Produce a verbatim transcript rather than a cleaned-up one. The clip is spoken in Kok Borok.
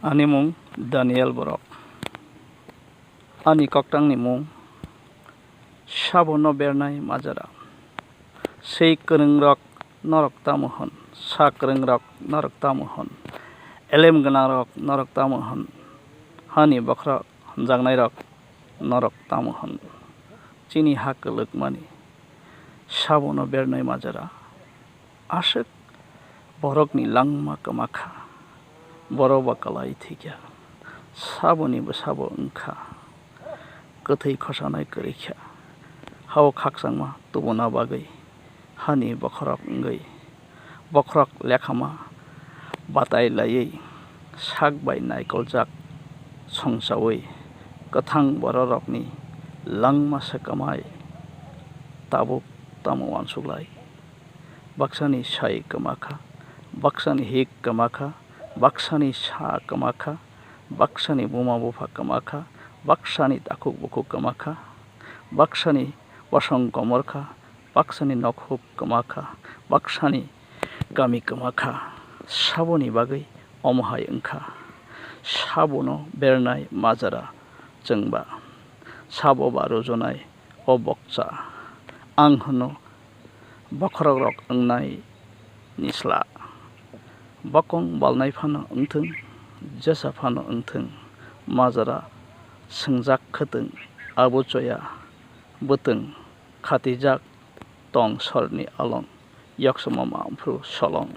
Ani mung Daniel Borok. Ani koktangni mung Sabono Bernai Majara. Sei kwrwngrok norok tamo hwn, sa kwrwngrok norok tamo hwn, elem gwnangrok norok tamo hwn, hani bokhorok hwnjaknairok norok tamo hwn. Chini ha kwlwkmani Sabono Bernai Majara. Aswk borokni langma kwma kha, borok ba kwlai thwikha, saboni bwsabo wngkha, kwthwi khosanai kwrwikha, hao khakchangma tubuna bagwi hani bokhorok wngwi, bokhorok lekhama batai laiwi sak bai naikoljak songchaui kwthang bororokni langma swkamai tabuk tamo uansuk lai. Baksani sai kwma kha, baksani hik kwma kha, baksani sa kwma kha, baksani buma bupha kwma kha, baksani takhuk bukhuk kwma kha, baksani bosong komor kha, baksani nokhuk kwma kha, baksani kami kwma kha. Saboni bagwi omo hai wng kha. Sabono bernai majara chwng ba, sabo ba rwjonai o bokcha. Ang hwno bokhorokrok wngnai ni sla. Bokong balnai phano wngthwng, jesa phano wngthwng, majra swngjak khwtwng, abo choya bwtwng khatijak tong sorni along, yoksoma mangphru solong.